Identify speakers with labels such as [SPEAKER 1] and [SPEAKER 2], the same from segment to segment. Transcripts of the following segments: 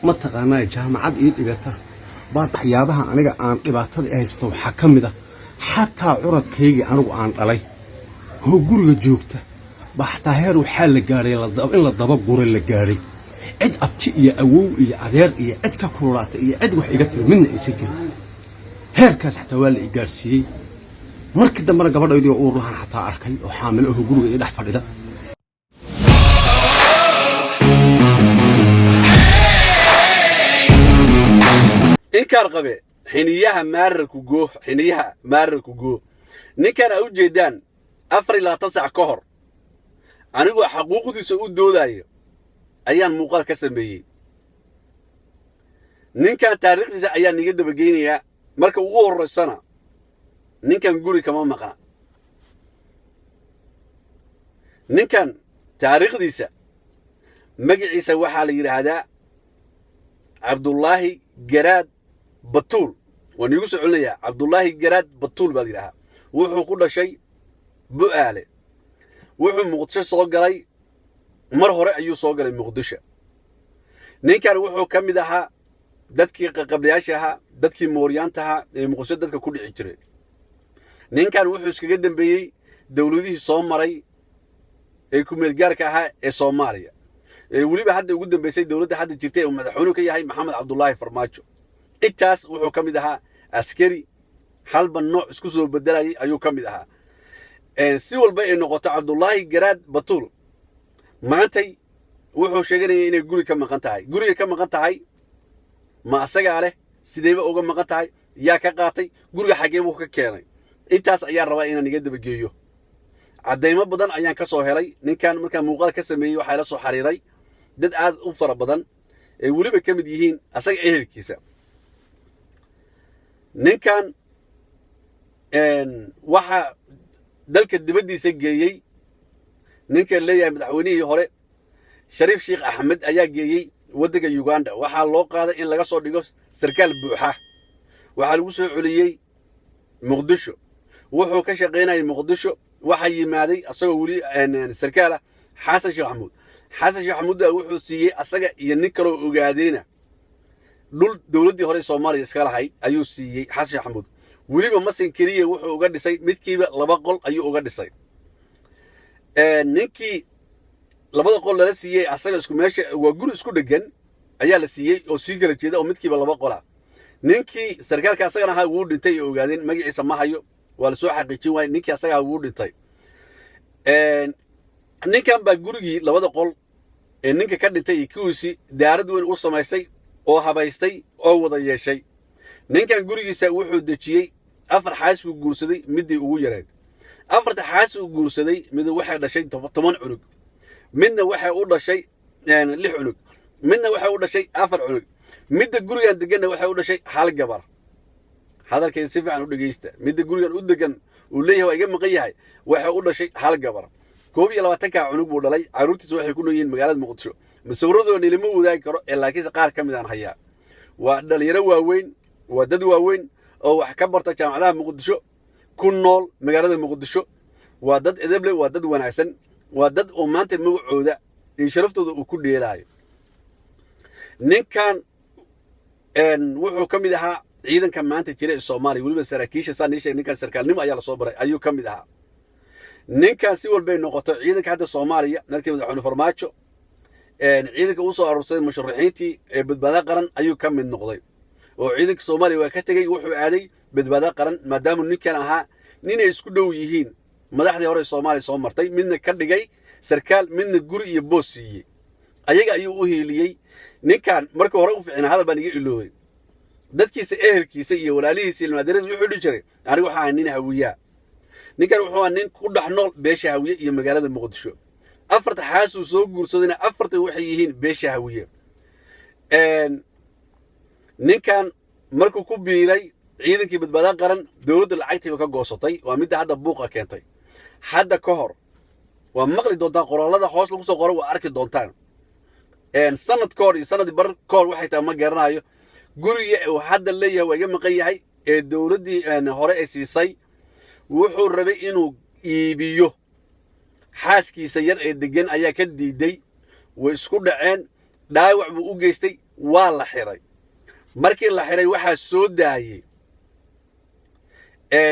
[SPEAKER 1] Mataqaanaa, jaamacad ii dhigata baa waxyaabaha aniga aan dhibaatada i haysto waxaa ka mid ah xataa curadkaygii anigu aan dhalay oo guriga joogta baa xataa heer waxaa la gaadhay in la daba gura la gaadhay. Cid abti iyo awow iyo adeer iyo cid ka kululaata iyo cid wax iga tiri midna aysan jirin. Heerkaas xataa waa la i gaadhsiiyey. Markii dambena gabadhaydii oo uur lahaan xataa arkay oo xaamilo aho guriga ii dhex fadhida.
[SPEAKER 2] Inkaar qabe, xiniyaha maararku goo, xiniyaha maararku goo. Ninkan a u jeedaan, 24 sac ka hor anigoo xaquuqdiisa u doodayo ayaan muuqaal ka sameeyey. Ninkan taariikhdiisa ayaan iga dabageynayaa. Marka ugu horraysana, ninkan guri kama maqna. Ninkan taariikhdiisa, magaciisa waxaa la yidhaahdaa Cabdullaahi Garaad Batuul. Waan iigu soo celinayaa: Cabdullaahi Garaad Batuul baa la yidhahaa. Wuxuu ku dhashay Bu'aale. Wuxuu Muqdisho soo galay mar hore ayuu soo galay Muqdisho. Ninkan wuxuu ka mid ahaa dadkii qaqablayaasha ahaa, dadkii mooryaanta ahaa ee Muqdisho dadka ku dhici jiray. Ninkan wuxuu iskaga dambeeyey dowladihii soo maray ee kumeelgaarka ahaa ee Soomaaliya, ee weliba hadda ugu dambeysay dowladda hadda jirtay ee uu madaxweynuhu ka yahay Maxamed Cabdullaahi Farmaajo. Intaas wuxuu ka mid ahaa askari halba nooc isku soo bedelayay ayuu ka mid ahaa. Si walba ay noqoto, Cabdullaahi Garaad Batuul maantay wuxuu sheeganaya inay guri ka maqan tahay. Guriga ka maqan tahay ma asagaa leh? Sideeba uga maqan tahay? Yaa ka qaatay guriga? Xaggee buu ka keenay? Intaas ayaan rabaa inaan iga dabageeyo. Caddaymo badan ayaan ka soo helay ninkan. Markaan muuqaal ka sameeyey, waxaa ila soo xiriiray dad aad u fara badan ay weliba ka mid yihiin asaga ehelkiisa. Ninkan waxaa dalka dibaddiisa geeyey ninka leeyahay madaxweynihii hore Shariif Sheekh Axmed ayaa geeyey waddanka Uganda. Waxaa loo qaaday in laga soo dhigo sarkaal buuxa. Waxaa lagu soo celiyey Muqdisho. Wuxuu ka shaqaynayay Muqdisho. Waxaa yimaaday asagoo weli sarkaal ah Xasan Sheekh Maxamuud. Xasan Sheekh Maxamuud baa wuxuu siiyey asaga iyo nin kaloo ogaadeyna dhul dowladdii hore Soomaaliya iska lahayd ayuu siiyey Xasan Sheekh Maxamuud. Weliba masin keliya wuxuu uga dhisay, midkiiba laba qol ayuu uga dhisay. Ninkii labada qol lala siiyey asaga isku meesha waa guri isku dhegan ayaa la siiyey oo sii kala jeeda oo midkiiba laba qola. Ninkii sarkaalka asagana ahaa wuu dhintay ee ogaadeen. Magaciisa ma hayo, waa la soo xaqiijin waayey. Ninkii asaga ahaa wuu dhintay. Ninkan baa gurigii labada qol ee ninka ka dhintay iyo kuwiisii daarad weyn u samaystay oo habaystay oo wada yeeshay. Ninkan gurigiisa wuxuu dejiyey afar xaas buu guursaday. Middii ugu yareed, afarta xaas uu guursaday, mid waxay dhashay 10 cunug, midna waxay u dhashay lix cunug, midna waxay u dhashay afar cunug, midda gurigan deganna waxay u dhashay hal gabar. Hadalkay si fiican u dhegeysta. Midda gurigan u degan uu leeyahay waa iga maqan yahay waxay u dhashay hal gabar. 21-ka cunug buu dhalay. Carruurtiisa waxay ku nool yihiin magaalada Muqdisho. Masawiradooda nilama wadaagi karo ee laakiinse qaar ka mid aan hayaa. Waa dhalinyaro waaweyn, waa dad waaweyn oo wax ka barta jaamacadaha Muqdisho, ku nool magaalada Muqdisho. Waa dad edeble, waa dad wanaagsan, waa dad oo maanta magacooda iyo sharaftooda uu ku dheelaayo. Ninkan wuxuu ka mid ahaa ciidanka maanta jira ee Soomaaliya, weliba saraakiisha. Saa nii sheeg, ninkan sarkaalnimo ayaa lasoo baray ayuu ka mid ahaa. Ninkan si walbay noqoto, ciidanka hadda Soomaaliya markii madaxweyne Farmaajo ciidanka uu soo aruursaday musharaxiintii ee Badbaado Qaran ayuu ka mid noqday, oo ciidanka Soomaaliya waa ka tegey, wuxuu aaday Badbaado Qaran, maadaama ninkan ahaa ninay isku dhow yihiin madaxdii hore ee Soomaaliya soo martay. Midna ka dhigay sarkaal, midna guri iyo boos siiyey, ayaga ayuu u hiiliyey. Ninkan markii hore u ficina, hadal baan iga iloobay. Dadkiisa, ehelkiisa iyo walaalihiisa, ilmaadeeradiisa wuxuu dhihi jiray: "Anigu waxaa ahay nin Hawiyaa." Ninkan wuxuu ahaa nin ku dhex nool beesha Hawiye iyo magaalada Muqdisho. Afarta xaasuu soo guursadayna afarta waxay yihiin beesha Hawiye. Ninkan markuu ku biiray ciidankii Badbaado Qaran, dowladda lacagtiiba ka goosatay. Waa midda hadda buuqa keentay. Hadda ka hor waa maqli doontaan, qoraallada hoos lagu soo qoro waa arki doontaan. Sanad ka hor iyo sanad bar ka hor waxay tahay ma garanayo, guriga uu hadda leeyahay waa iga maqan yahay ee dowladdii hore ay siisay wuxuu rabay inuu iibiyo. Xaaskiisa yar ee degan ayaa ka diiday, way isku dhaceen, dhaawac buu u geystay. Waa la xiray. Markii la xiray, waxaa soo daayey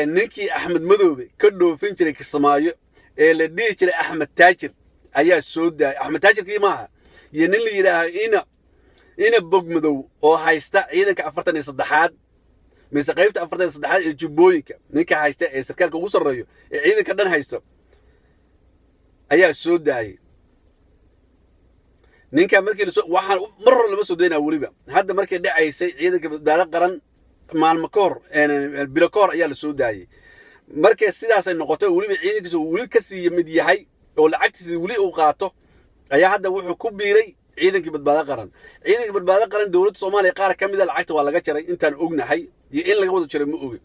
[SPEAKER 2] ninkii Axmed Madoobe ka dhoofin jiray Kismaayo ee la dhihi jiray Axmed Taajir ayaa soo daayay. Axmed Taajirkii maaha, iyo nin la yidhaaho Ina Bogmadow oo haysta ciidanka 43aad mise qaybta 43aad ee Jubbooyinka, ninka haysta ee sarkaalka ugu sarreeyo ee ciidanka dhan haysto ayaa soo daayey ninka. Markii lasoo, waxaan mar hore lama soo daynaa weliba. Hadda markay dhacaysay ciidanka Badbaado Qaran maalmo ka hor, bilo ka hor ayaa la soo daayey. Markay sidaasay noqotay, weliba ciidankiisa uu weli ka sii mid yahay oo lacagtiisa weli uu qaato, ayaa hadda wuxuu ku biiray ciidankii Badbaado Qaran. Ciidankii Badbaado Qaran dowladda Soomaaliya qaar ka mida lacagta waa laga jaray intaan ognahay, iyo in laga wada jaray ma ogi.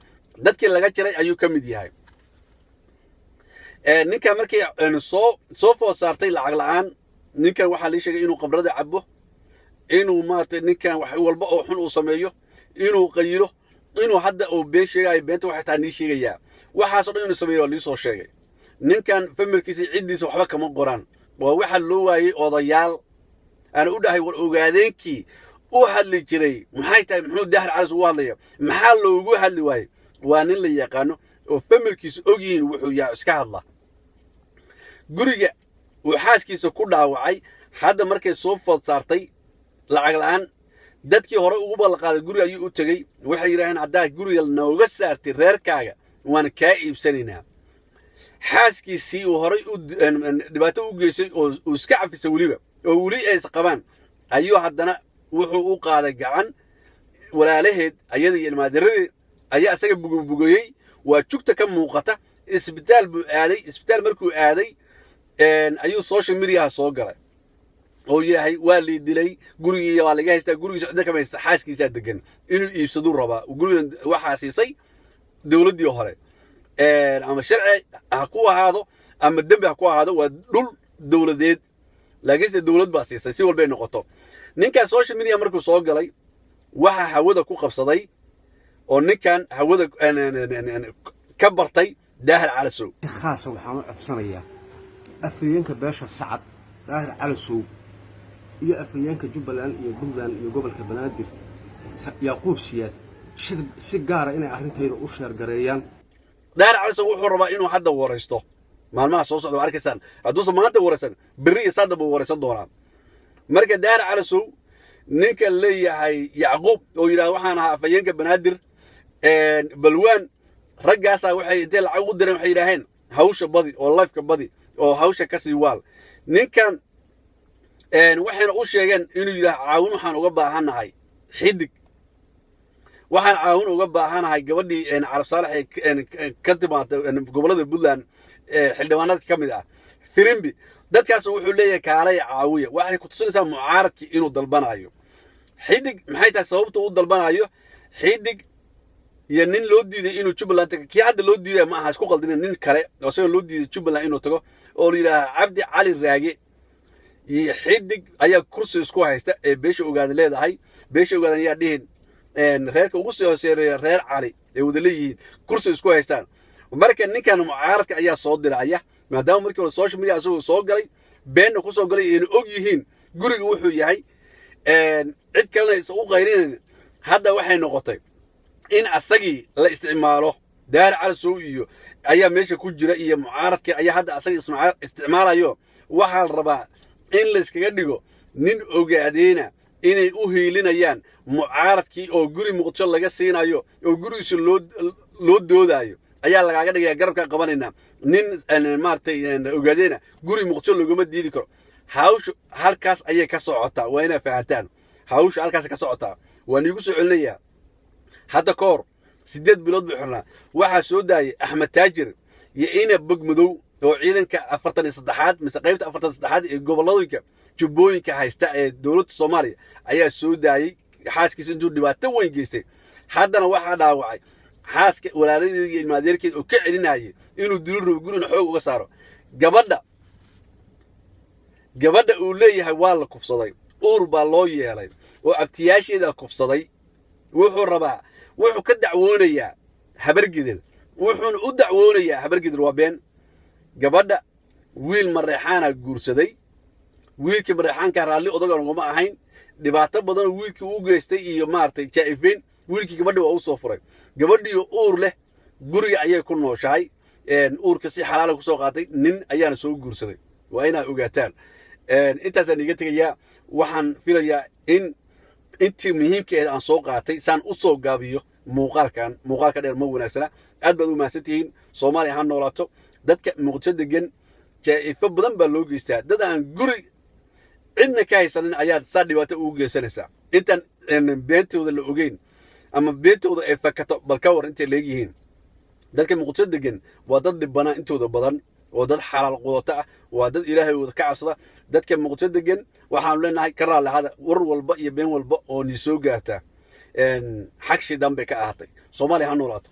[SPEAKER 2] Dadkii laga jaray ayuu ka mid yahay ninka. Markii soo food saartay lacag la'aan, ninkan waxaa lii sheegay inuu qabrada cabo, inuu maaragtay ninkan wax walba oo xun uu sameeyo, inuu qayilo, inuu hadda uu been sheegayo. Beenta waxay tahay nii sheegayaa, waxaasoo dhan inuu sameeyo waa lii soo sheegay. Ninkan familkiisa, ciddiisa waxba kama qoraan. Waa waxa loo waayey odayaal aan u dhahay war ogaadeenkii u hadli jiray maxay tahay? Muxuu Daahir Calis ugu hadlaya? Maxaa loogu hadli waayey? Waa nin la yaqaano oo familkiisa ogyihiin wuxuu yahay iska hadla. Guriga uu xaaskiisa ku dhaawacay hadda markay soo food saartay lacag la'aan, dadkii hore ugu ballanqaaday guriga ayuu u tegey. Waxay yidhaaheen, "Haddaa guriga nooga saartay reerkaaga, waan kaa iibsanaynaa." Xaaskiisii uu horay u dhibaato u geystay oo uu iska cafisay weliba, oo weli ay isqabaan, ayuu haddana wuxuu u qaaday gacan. Walaalaheed ayada iyo ilmaadaradeed ayaa isaga bugobugoyey. Waa jugta ka muuqata. Isbitaal buu aaday. Isbitaal markuu aaday ayuu social mediaha soo galay oo yidhaahay, "Waa lii dilay, gurigii waa laga haystaa." Gurigiisa cidna kama haysta, xaaskiisaa degan. Inuu iibsaduu rabaa. Gurigan waxaa siisay dowladdii hore, ama sharci ha ku ahaado ama dembi ha ku ahaado, waa dhul dowladeed, laakiinse dowlad baa siisay. Si walbay noqoto, ninkan social media markuu soo galay, waxaa hawada ku qabsaday oo ninkan hawada ka bartay Daahir Calasow.
[SPEAKER 1] Si khaasa waxaan u codsanayaa afhayeenka beesha Sacad Daahir Calasow iyo afhayeenka Jubbaland iyo Puntland iyo gobolka Banaadir Yacquub Siyaad si gaara inay arrintayda u share gareeyaan.
[SPEAKER 2] Daahir Calasow wuxuu rabaa inuu hadda waraysto maalmaha soo socda. Waa arkaysaan, hadduusan maanta waraysan, berri iyo saadda buu waraysan doonaa. Marka Daahir Calasow, ninka leeyahay Yacquub oo yidhahda waxaan ahaa afhayeenka Banaadir, Balwaan, raggaasaa waxay intay lacag u direen waxay yidhaaheen, "Hawsha badi oo lifeka badi oo hawsha ka sii waal ninkan." Waxayna u sheegeen inuu yidhaah, "Caawin waxaan uga baahannahay Xidig, waxaan caawin uga baahanahay gabadhii Carab Saalax ee ka timaata gobollada Puntland, xildhibaanada ka mid ah Firimbi." Dadkaas wuxuu leeyahay, "Kaalaya caawiya." Waxay ku tusinaysaa mucaaradkii inuu dalbanayo Xidig. Maxay tahay sababta uu dalbanayo Xidig iyo nin loo diiday inuu Jubbaland tago? Kii hadda loo diiday ma aha, isku qaldina. Nin kale oo isaga loo diiday Jubbaland inuu tago oo la yidhaaha Cabdi Cali Raage iyo Xidig ayaa kursi isku haysta ee beesha Ogaada leedahay. Beesha Ogaadan ayaa dhihin, reerka ugu sii hooseeya reer Cali ay wada leeyihiin, kursi isku haystaan. Marka ninkan mucaaradka ayaa soo diraya, maadaama markii hore social media asagoo soo galay, beenna ku soo galay, ayna og yihiin guriga wuxuu yahay, cid kalena isa u qayrinayn. Hadda waxay noqotay in asagii la isticmaalo. Daar Calasow iyo ayaa meesha ku jira iyo mucaaradkii ayaa hadda asaga isticmaalayo. Waxaa la rabaa in layskaga dhigo nin ogaadeena inay u hiilinayaan mucaaradkii, oo guri Muqdisho laga siinayo oo gurigiisa loo doodaayo ayaa lagaaga dhigaya. Garabkaa qabanaynaa nin maaragtay ogaadeena guri Muqdisho loogama diidi karo. Hawshu halkaas ayay ka socotaa, waa inaad fahantaan. Hawsha halkaas ka socotaa. Waan iigu soo celinayaa. Hadda ka hor 8 bilood buu xirnaa. Waxaa soo daayay Axmed Taajir iyo Ina Bogmadow oo ciidanka 43aad mise qaybta 43aad ee gobolladooyinka Jubbooyinka haysta ee dowladda Soomaaliya ayaa soo daayey xaaskiisa intuu dhibaato weyn geystay. Haddana waxaa dhaawacay xaaska walaaladeeda iyo ilmaadeerkeed oo ka celinayay inuu dilo rabo, gurina xoog uga saaro gabadha. Gabadha uu leeyahay waa la kufsaday, uur baa loo yeelay oo abtiyaasheeda kufsaday. Wuxuu rabaa, wuxuu ka dacwoonayaa Habargidir, wuxuuna u dacwoonayaa Habargidir. Waa been. Gabadha wiil Mareexaana guursaday. Wiilkii Mareexaanka raalli odagan ugama ahayn. Dhibaato badan oo wiilkii u geystay iyo maaragtay jaa'ifeyn, wiilkii gabadhii waa u soo furay. Gabadhii uur leh guriga ayay ku nooshahay. Uurka si xalaala kusoo qaatay, nin ayaana soo guursaday. Waa inaad ogaataan. Intaasaan iiga tegayaa. Waxaan filayaa in intii muhiimka ahayd aan soo qaatay, saan u soo gaabiyo muuqaalkan. Muuqaalka dheer ma wanaagsana. Aad baad u mahadsantihiin. Soomaaliya ha noolaato. Dadka Muqdisho degan jaa'ifo badan baa loo geystaa. Dad aan guri cidna ka haysanin ayaad saa dhibaato ugu geysanaysaa intaan beentooda la ogeyn ama beentooda ay fakato. Bal ka war intay leegyihiin dadka Muqdisho degan? Waa dad dhibana intooda badan oo dad xalaal qudato ah, waa dad Ilaahay wada ka cabsada. Dadka Muqdisho degan waxaanu leenahay ka raalli ahada war walba iyo been walba oo ni soo gaarta. Xag shidaan bay ka ahaatay. Soomaaliya ha noolaato.